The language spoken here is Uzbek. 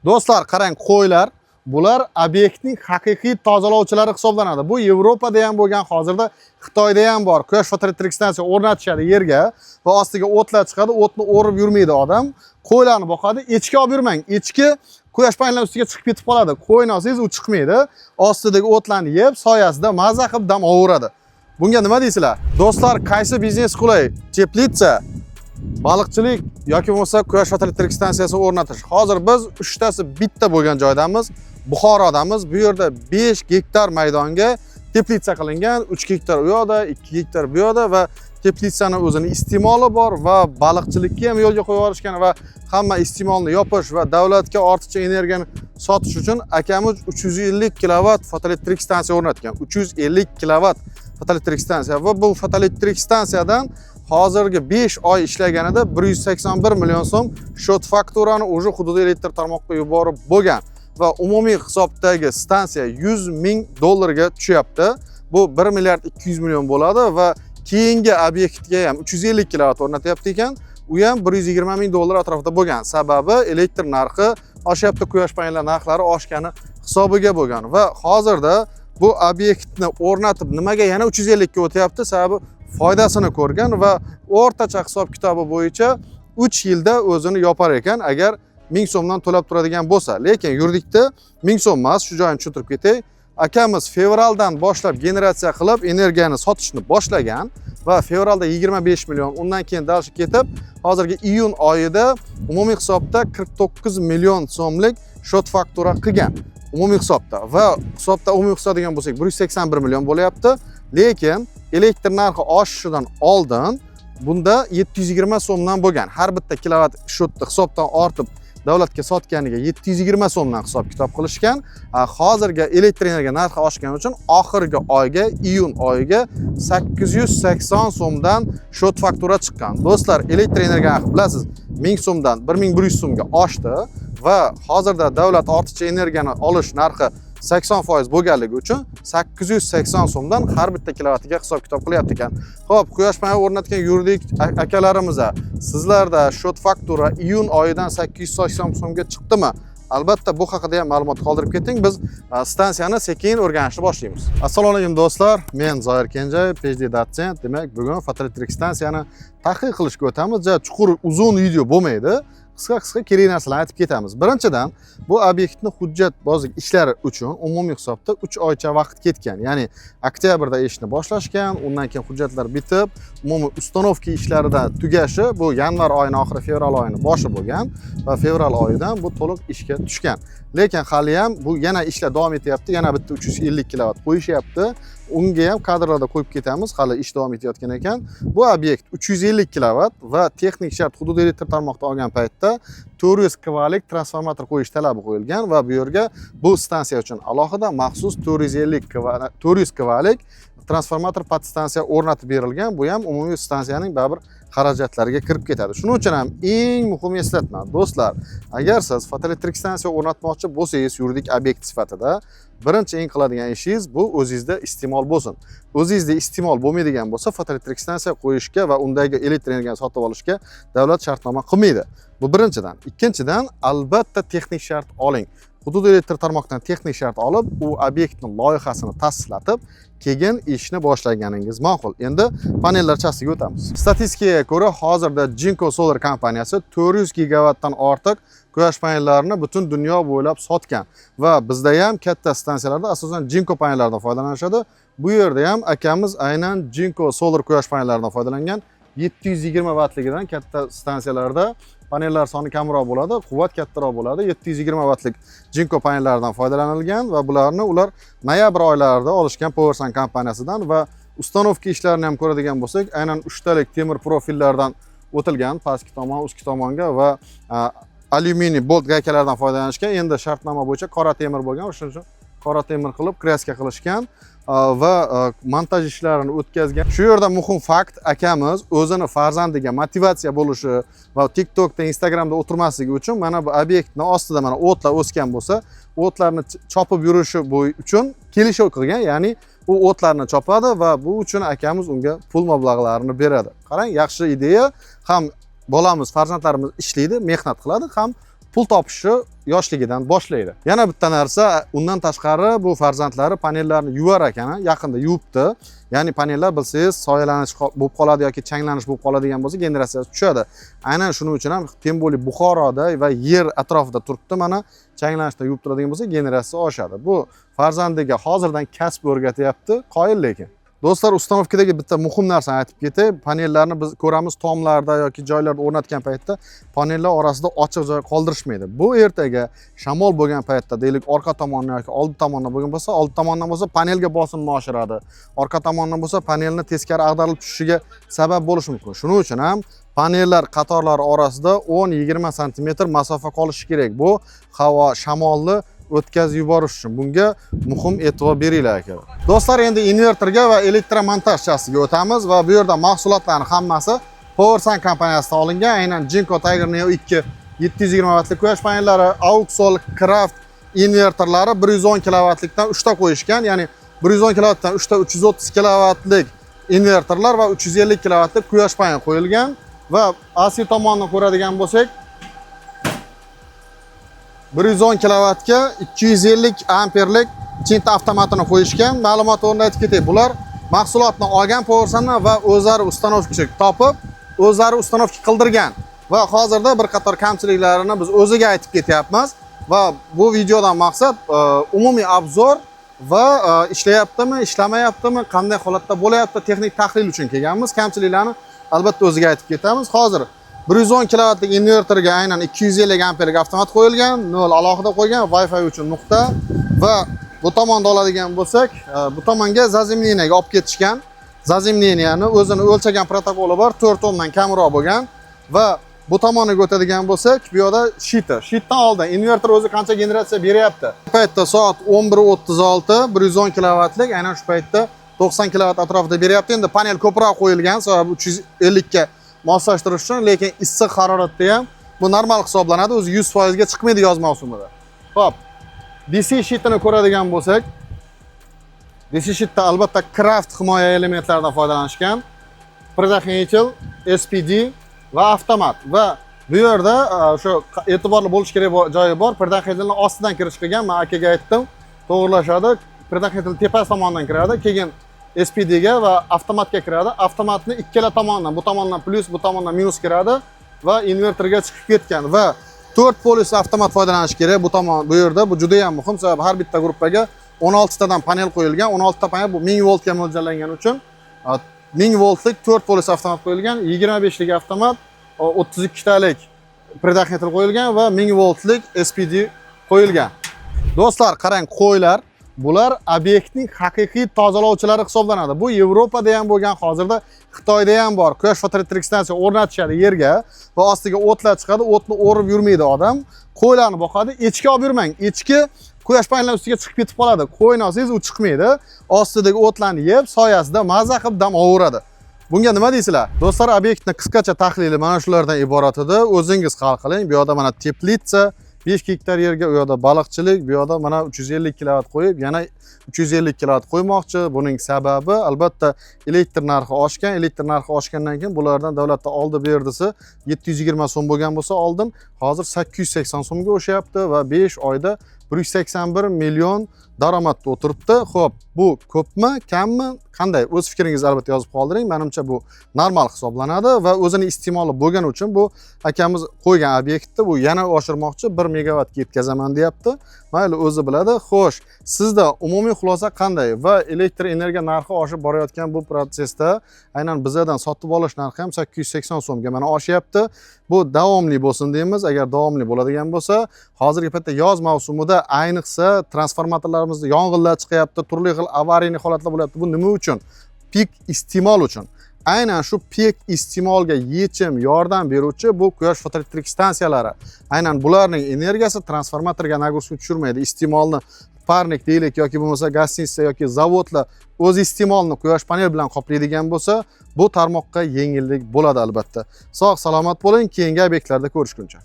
Do'stlar, qarang, qo'ylar. Bular obyektning haqiqiy tozalovchilari hisoblanadi. Bu Yevropada ham bo'lgan, hozirda Xitoyda ham bor. Quyosh fotoelektrik stansiya o'rnatishadi yerga va ostiga o'tlar chiqadi. O'tni o'rib yurmaydi odam. Qo'ylarni boqadi. Echki olib yurmang. Echki quyosh panellari ustiga chiqib ketib qoladi. Qo'yni olsangiz, u chiqmaydi. Ostidagi o'tlarni yeb, soyasida maza qilib dam olaveradi. Bunga nima deysizlar? Do'stlar, qaysi biznes qulay? Теплица, baliqchilik yoki bo'lmasa quyosh fotoelektrik stansiyasi o'rnatish. Hozir biz uchtasi bitta bo'lgan joydamiz. Buxorodamiz. Bu yerda 5 gektar maydonga теплица qilingan. 3 gektar u yoqda, 2 gektar bu yoqda va теплица ni o'zini iste'moli bor va baliqchilikka ham yo'lga qo'yib yuborishgan va hamma iste'molni yopish va davlatga ortiqcha energiyani sotish uchun akamiz 350 kilovat fotoelektrik stansiya o'rnatgan. 350 kilovat fotoelektrik stansiya va bu fotoelektrik stansiyadan hozirgi 5 oy ishlaganida 181 million so'm счёт фактура ni уже hududiy elektr tarmoqqa yuborib bo'lgan va umumiy hisobdagi stansiya 100 ming dollarga tushyapti. Bu 1 milliard 200 million bo'ladi va keyingi obyektga ham 350 kilovat o'rnatyapti ekan. U ham 120 ming dollar atrofida bo'lgan. Sababi elektr narxi oshyapti, quyosh panellar narxlari oshgani hisobiga bo'lgan va hozirda bu obyektni o'rnatib, nimaga yana 350 ga o'tyapti? Sababi foydasini ko'rgan va o'rtacha hisob kitobi bo'yicha 3 yilda o'zini yopar ekan, agar 1000 so'mdan to'lab turadigan bo'lsa. Lekin yurdikda 1000 so'm emas, shu joyini tushuntirib ketay. Akamiz fevraldan boshlab generatsiya qilib, energiyani sotishni boshlagan va fevralda 25 million, undan keyin дальше ketib, hozirgi iyun oyida umumiy hisobda 49 million so'mlik счёт фактура qilgan. Umumiy hisobda va hisobda umumiy hisoblagan bo'lsak, 181 million bo'lyapti. Lekin elektr narxi oshishidan oldin bunda 720 so'mdan bo'lgan. Har bitta kilovat счёт ni hisobdan ortib davlatga sotganiga 720 so'mdan hisob kitob qilishgan. Hozirgi elektr energiya narxi oshgani uchun oxirgi oyga, iyun oyiga 880 so'mdan счёт фактура chiqqan. Do'stlar, elektr energiya narxi, bilasiz, 1000 so'mdan 1100 so'mga oshdi va hozirda davlat ortiqcha energiyani olish narxi 80% bo'lganligi uchun 880 so'mdan har bitta kilovatiga hisob kitob qilyapti ekan. Xo'p, quyosh panel o'rnatgan yuridik akalarimiz, sizlarda счёт фактура iyun oyidan 880 so'mga chiqdimi? Albatta, bu haqida ham ma'lumot qoldirib keting. Biz stansiyani sekin o'rganishni boshlaymiz. Assalomu alaykum, do'stlar. Men Zoir Kenjayev, PhD dotsent. Demak, bugun fotoelektrik stansiyani tahlil qilishga o'tamiz. Ja chuqur, uzun video bo'lmaydi. Qisqa-qisqa kerak narsalarni aytib ketamiz. Birinchidan, bu obyektni hujjatbozlik ishlari uchun umumiy hisobda 3 oycha vaqt ketgan. Ya'ni oktyabrda ishni boshlashgan, undan keyin hujjatlar bitib, umumiy установка ishlarida tugashi bu yanvar oyini oxiri, fevral oyini boshi bo'lgan va fevral oyidan bu to'liq ishga tushgan. Lekin hali ham bu yana ishlar davom etyapti. Yana bitta 350 kilovat qo'yishyapti. Unga ham kadrlarda qo'yib ketamiz. Hali ish davom etayotgan ekan. Bu obyekt 350 kilovat va texnik shart hududiy elektr tarmoqda olgan paytda 400 kvalik transformator qo'yish talabi qo'yilgan va bu yerga, bu stansiya uchun alohida maxsus 450 400 kvalik transformator podstansiya o'rnatib berilgan. Bu ham umumiy stansiyaning baribir xarajatlariga kirib ketadi. Shuning uchun ham eng muhim eslatma, do'stlar, agar siz fotoelektrik stansiya o'rnatmoqchi bo'lsangiz yuridik obyekt sifatida, birinchi eng qiladigan ishingiz bu o'zingizda iste'mol bo'lsin. O'zingizda iste'mol bo'lmaydigan bo'lsa, fotoelektrik stansiya qo'yishga va undagi elektr energiyani sotib olishga davlat shartnoma qilmaydi. Bu birinchidan. Ikkinchidan, albatta texnik shart oling. Hududiy elektr tarmoqdan texnik shart olib, u obyektni loyihasini tasdiqlatib, keyin ishni boshlaganingiz ma'qul. Endi panellar части ga o'tamiz. Statistikaga ko'ra, hozirda Jinko Solar kompaniyasi 400 gigavatdan ortiq quyosh panellarini butun dunyo bo'ylab sotgan va bizda ham katta stansiyalarda asosan Jinko panellaridan foydalanishadi. Bu yerda ham akamiz aynan Jinko Solar quyosh panellaridan foydalangan. 720 vattligidan. Katta stansiyalarda panellar soni kamroq bo'ladi, quvvat kattaroq bo'ladi. 720 vattlik Jinko panellaridan foydalanilgan va bularni ular noyabr oylarida olishgan Powersun kompaniyasidan. Va установка ishlarini ham ko'radigan bo'lsak, aynan uchtalik temir profillardan o'tilgan pastki tomon, ustki tomonga va alyuminiy bolt gaykalardan foydalanishgan. Endi shartnoma bo'yicha qora temir bo'lgan, o'shaning uchun qora temir qilib краска qilishgan va montaj ishlarini o'tkazgan. Shu yerda muhim fakt: akamiz o'zini farzandiga motivatsiya bo'lishi va TikTokda, Instagramda o'tirmasligi uchun mana bu obyektni ostida mana o'tlar o'sgan bo'lsa, o'tlarni chopib yurishi bu uchun kelishuv qilgan, ya'ni u o'tlarni chopadi va bu uchun akamiz unga pul mablag'larini beradi. Qarang, yaxshi ideya. Ham bolamiz, farzandlarimiz ishlaydi, mehnat qiladi, ham Pul topishni yoshligidan boshlaydi. Yana bitta narsa, undan tashqari bu farzandlari panellarni yuvar ekan, yaqinda yuvibdi. Ya'ni panellar, bilsangiz, soyalanish bo'lib qoladi yoki changlanish bo'lib qoladigan bo'lsa, generatsiyasi tushadi. Aynan shuning uchun ham, тем более Buxoroda va yer atrofida turibdi, mana changlanishda yuvib turadigan bo'lsa, generatsiya oshadi. Bu farzandiga hozirdan kasb o'rgatyapti, qoyil lekin. Do'stlar, установка dagi bitta muhim narsani aytib ketay. Panellarni biz ko'ramiz, tomlarda yoki joylarda o'rnatgan paytda panellar orasida ochiq joy qoldirishmaydi. Bu ertaga shamol bo'lgan paytda, deylik, orqa tomondan yoki oldi tomondan bo'lgan bo'lsa, oldi tomondan bo'lsa, panelga bosimni oshiradi. Orqa tomondan bo'lsa, panelni teskari ag'darilib tushishiga sabab bo'lishi mumkin. Shuning uchun ham panellar qatorlari orasida 10-20 santimetr masofa qolishi kerak. Bu havo, shamolni o'tkazib yuborish uchun bunga muhim e'tibor beringlar, akalar. Do'stlar, endi invertorga va elektromontaj часть iga o'tamiz va bu yerda mahsulotlarning hammasi Powersun kompaniyasidan olingan. Aynan Jinko Tiger Neo 2 720 vattli quyosh panellari, Auxol Craft invertorlari 110 kilovatlikdan 3 ta qo'yishgan, ya'ni 110 kilovatdan 3 ta 330 kilovatlik invertorlar va 350 kilovatlik quyosh panel qo'yilgan. Va AC tomonni ko'radigan bo'lsak, 110 kilovatga 250 amperlik Chinta avtomatini qo'yishgan. Ma'lumot o'rnida aytib ketay, bular mahsulotni olgan Powersundan va o'zlari установщик topib, o'zlari установка qildirgan va hozirda bir qator kamchiliklarini biz o'ziga aytib ketyapmiz. Va bu videodan maqsad umumiy обзор va ishlayaptimi, ishlamayaptimi, qanday holatda bo'layapti, texnik tahlil uchun kelganmiz. Kamchiliklarni albatta o'ziga aytib ketamiz. Hozir 110 kilovatlik invertorga aynan 250 amperlik avtomat qo'yilgan, 0 alohida qo'ygan, Wi-Fi uchun nuqta. Va bu tomonda oladigan bo'lsak, bu tomonga заземление ga olib ketishgan. Заземление ni o'zini o'lchagan protokoli bor, 4 omdan kamroq bo'lgan. Va bu tomoniga o'tadigan bo'lsak, bu yoqda щит i. Щит dan oldin invertor o'zi qancha generatsiya beryapti? Bu paytda soat 11:36, 110 kilovatlik aynan shu paytda 90 kilovat atrofida beryapti. Endi panel ko'proq qo'yilgan, sababi 350 ga moslashtirish uchun, lekin issiq haroratda ham bu normal hisoblanadi. O'zi 100% ga chiqmaydi yoz mavsumida. Xo'p, DC щит ini ko'radigan bo'lsak, DC щит da albatta Craft himoya elementlaridan foydalanishgan. Предохранитель, SPD va avtomat. Va bu yerda o'sha e'tiborli bo'lish kerak joyi bor. Предохранитель ni ostidan kirish qilgan. Men akaga aytdim, to'g'irlashadi. Предохранитель tepasi tomonidan kiradi, keyin SPD ga va avtomatga kiradi. Avtomatni ikkala tomondan, bu tomondan plyus, bu tomondan minus kiradi va invertorga chiqib ketgan. Va 4 полюс avtomat foydalanish kerak bu tomon, bu yerda bu juda ham muhim, sababi har bitta gruppaga 16 tadan panel qo'yilgan. 16 ta panel bu 1000 voltga mo'ljallangani uchun 1000 voltlik 4 полюс avtomat qo'yilgan, 25 lik avtomat, 32 talik предохранитель qo'yilgan va 1000 voltlik SPD qo'yilgan. Do'stlar, qarang, qo'ylar. Bular obyektning haqiqiy tozalovchilari hisoblanadi. Bu Yevropada ham bo'lgan, hozirda Xitoyda ham bor. Quyosh fotoelektrik stansiya o'rnatishadi yerga va ostiga o'tlar chiqadi. O'tni o'rib yurmaydi odam. Qo'ylarni boqadi. Echki olib yurmang. Echki quyosh panellari ustiga chiqib ketib qoladi. Qo'yni olsangiz, u chiqmaydi. Ostidagi o'tlarni yeb, soyasida maza qilib dam olaveradi. Bunga nima deysizlar? Do'stlar, obyektni qisqacha tahlili mana shulardan iborat edi. O'zingiz hal qiling. Bu yoqda mana теплица 5 gektar yerga, u yoqda baliqchilik, bu yoqda mana 350 kilovat qo'yib, yana 350 kilovat qo'ymoqchi. Buning sababi albatta elektr narxi oshgan. Elektr narxi oshgandan keyin bulardan davlatda oldi berdisi 720 so'm bo'lgan bo'lsa oldin, hozir 880 so'mga oshyapti va 5 oyda 181 million daromadda o'tiribdi. Xo'p, bu ko'pmi, kammi, qanday? O'z fikringizni albatta yozib qoldiring. Menimcha, bu normal hisoblanadi va o'zini iste'moli bo'lgani uchun bu akamiz qo'ygan obyektni bu yana oshirmoqchi, 1 megavatga yetkazaman deyapti. Mayli, o'zi biladi. Xo'sh, sizda umumiy xulosa qanday va elektr energiya narxi oshib borayotgan bu protsessda aynan bizadan sotib olish narxi ham 880 so'mga mana oshyapti. Bu davomli bo'lsin deymiz. Agar davomli bo'ladigan bo'lsa, hozirgi paytda yoz mavsumida ayniqsa transformatorlarimizda yong'inlar chiqyapti, turli xil аварийный holatlar bo'lyapti. Bu nima uchun? Pik iste'mol uchun. Aynan shu pik iste'molga yechim, yordam beruvchi bu quyosh fotoelektrik stansiyalari. Aynan bularning energiyasi transformatorga нагрузка tushirmaydi. Iste'molni парник deylik yoki bo'lmasa гостиница yoki zavodlar o'z iste'molini quyosh panel bilan qoplaydigan bo'lsa, bu tarmoqqa yengillik bo'ladi albatta. Sog' salomat bo'ling, keyingi obyektlarda ko'rishguncha.